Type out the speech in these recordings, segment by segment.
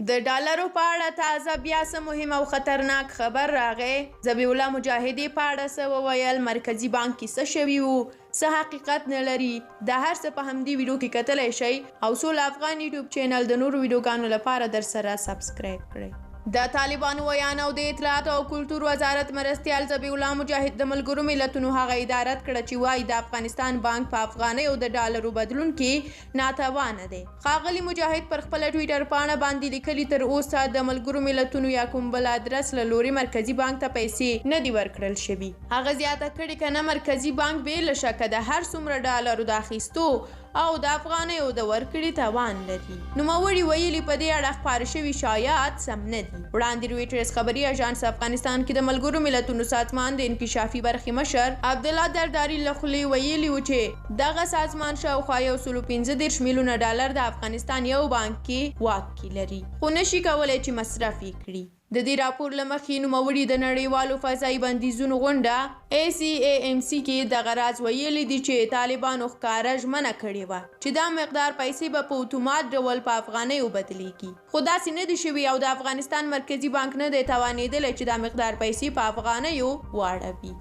د ډالرو په اړه تازه بیا څه مهم او خطرناک خبر راغی؟ ذبیح الله مجاهد یې په اړه څه وویل؟ مرکزي بانک کې څه شوي وو؟ څه حقیقت نه لري؟ دا هر څه په همدې ویډیو کې کتلی شئ او سوله افغان یوټیوب چینل د نورو ویډیوګانو لپاره درسره سبسکرایب کړئ. د طالبانو ویاند او د اطلاعاتو او کلتور وزارت مرستیال ذبیح الله مجاهد د ملګرو ملتونو هغه ادعا رد کړه چې وايي د افغانستان بانک په افغانیو د ډالرو بدلون کې ناتوانه دی. ښاغلي مجاهد پر خپله ټویټر پاڼه باندې لیکلي، تر اوسه د ملګرو ملتونو یا کوم بل ادرس له لورې مرکزي بانک ته پیسې نه دي ورکړل شوي. هغه زیاته کړې، که نه مرکزي بانک بې له شکه د هر څومره ډالرو د اخیستو او د افغانیو د ورکړې توان لري. نوموړي ویلي، په دې اړه خپاره شوي شایعات سم نه دي. وړاندې رویټرز خبري اژانس افغانستان کې د ملګرو ملتونو سازمان د انکشافي برخې مشر عبدالله درداري له خولې ویلي و چې دغه سازمان شاوخوا 135 میلیونه ډالر د افغانستان یو بانک کې واک کې لري، خو نشي کولی چې مصرف یې کړي. د دې راپور له مخې، نوموړي د نړیوالو فضايي بندیزونو غونډه ACAMC کې دغه راز ویلي دي چې طالبانو ښکاره ژمنه کړې وه چې دا مقدار پیسې به په اتومات ډول په افغانیو بدلېږي، خو داسې نه دي شوي او د افغانستان مرکزي بانک نه دی توانېدلی چې دا مقدار پیسې په افغانیو واړوي.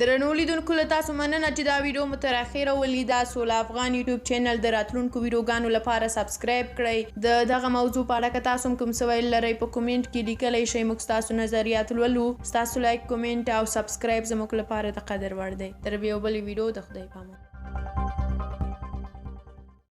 درنو لیدونکو، له تاسو مننه چې دا ویډیو مو تر اخیره ولیده. سوله افغان یوټیوب چینل د راتلونکو ویډیوګانو لپاره سبسکرایب کړئ. د دغه موضوع په اړه که تاسو هم کوم څه ویل لرئ، په کومنټ کې لیکلی شئ. موږ ستاسو نظریات لولو. ستاسو لایک، کومنټ او سبسکرایب زموږ لپاره د قدر وړ دی. تر یو بلې ویډیو د خدای پامان.